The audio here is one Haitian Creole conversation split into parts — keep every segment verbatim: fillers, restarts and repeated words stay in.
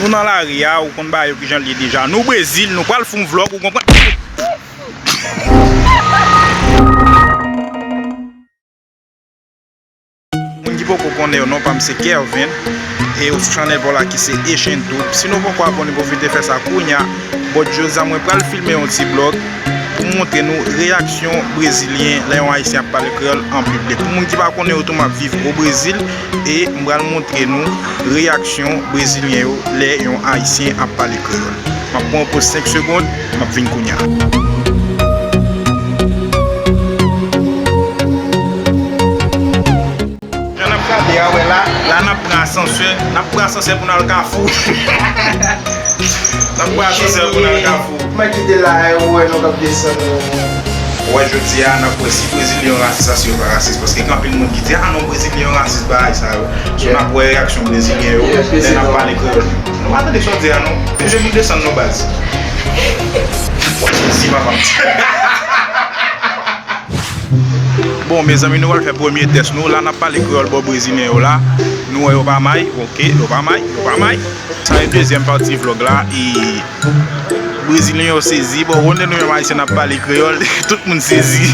Nou nan lari a, ou konn bagay yo kijan l ye deja. Nou Brezil, nou pral fè yon vlòg, ou konprann? Moun ki poko konnen yo, non pa m se Kervin, e ou sou chanèl pa w la ki se Asian Tube. Si nou poko abòne, pwofite fè sa kounya. Bòt jodi a, mwen pral filme yon ti vlòg pou montre nou reyaksyon brezilyen lè yon ayisyen ap pale kreyòl an piblik. Pou moun ki pa konnen yo tou, m ap viv o Brezil e m pral montre nou reyaksyon brezilyen yo lè yon ayisyen ap pale kreyòl. M ap pran yon poz senk segonn, m ap vin kounya. Jan n ap gade a, wè la, la n ap pran asansè, n ap pran asansè pou n al Kafou. N ap pran asansè pou n al Kafou. Mwen kite la, e ou wè nou k ap desann. Ou wè, jodi a, n ap wè si Brezilyen yo rasis, si yo pa rasis. Paske gen anpil moun ki di, "Ah non, Brezilyen yo rasis, bagay sa yo." So, n ap wè reyaksyon Brezilyen yo lè n ap pale kreyòl. Nou pa tande sa w di a, non. Mesye, moun desann non, baz. Si papa m. Bon, mezanmi, nou pral fè premye tès nou. La, n ap pale kreyòl bò brezilyen yo la. Nou wè yo pa may, oke, yo pa may, yo pa may. Sa e dezyèm pati vlòg la. E brezilyen yo sezi. Bon, ou konnen nou menm ayisyen n ap pale kreyòl, tout moun sezi.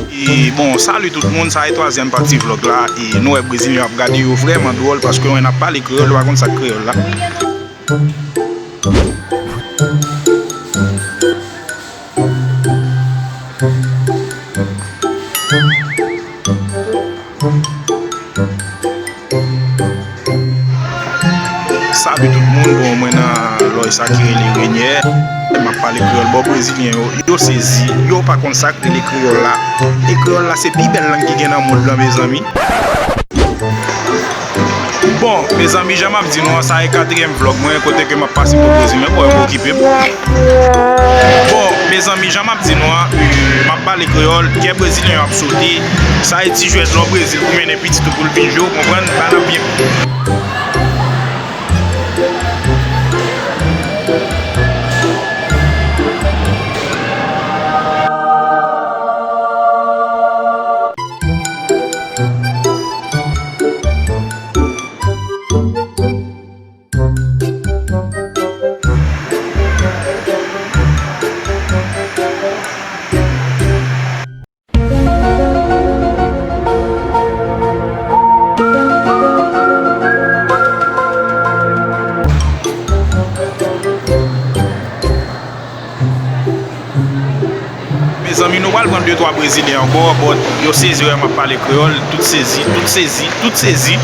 E bon, salut tout moun, sa e twazyèm pati vlòg la. E nou wè brezilyen yo ap gade, yo vrèman dwòl paske wè n ap pale kreyòl, yo pa konn sa k kreyòl la. Salut tout moun, bon, mwen nan lòj sa ki rele Renyè. M ap pale kreyòl, bò brezilyen yo, yo sezi, yo pa konn sa k rele kreyòl la. E kreyòl la se pi bèl lang ki gen nan mond lan, mezanmi. Bon, mezanmi, jan m ap di nou an, sa e katriyèm vlòg mwen kote ke m ap pase bò Brezil, men bò yo okipe m. Bon, mezanmi, jan m ap di nou an, m ap pale kreyòl, kè brezilyen yo ap sote, sa e ti jwèt lò Brezil pou mennen pitit ou pou l vin jwe, ou konprann? Bagay la byen. Mezanmi, nou pral pran de twa brezilyen ankò, but yo sezi wè m ap pale kreyòl, tout sezi, tout sezi, tout sezi.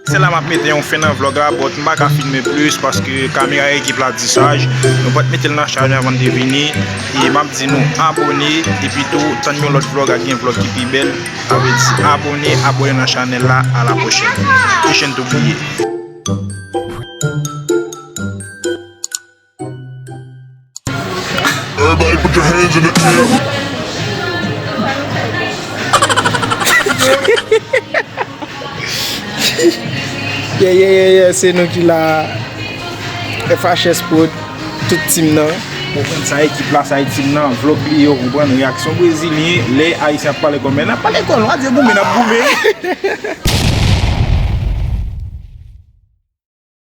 Se la m ap mete yon fen nan vlòg la, but m pa ka filme plis paske kamera ekip la disaj. Nou pa t mete l nan chaj avan n te vini. E m ap di nou abòne, epi tou tann yon lòt vlòg ak yon vlòg ki pi bèl. Sa vle di abòne, abòne nan chanèl la. A la pwochèn. Echenn tou bliye. Everybody put your hands in the air. Yeah, yeah, yeah, yeah, se nou ki la. F H S Prod, tout team nan. Ou konprann sa ekip la, sa e team nan, vlòg li yo, ou konprann reyaksyon brezilyen, lè ayisyen ap pale kòl, men n ap pale kòl, w a di goumen, n ap goumen.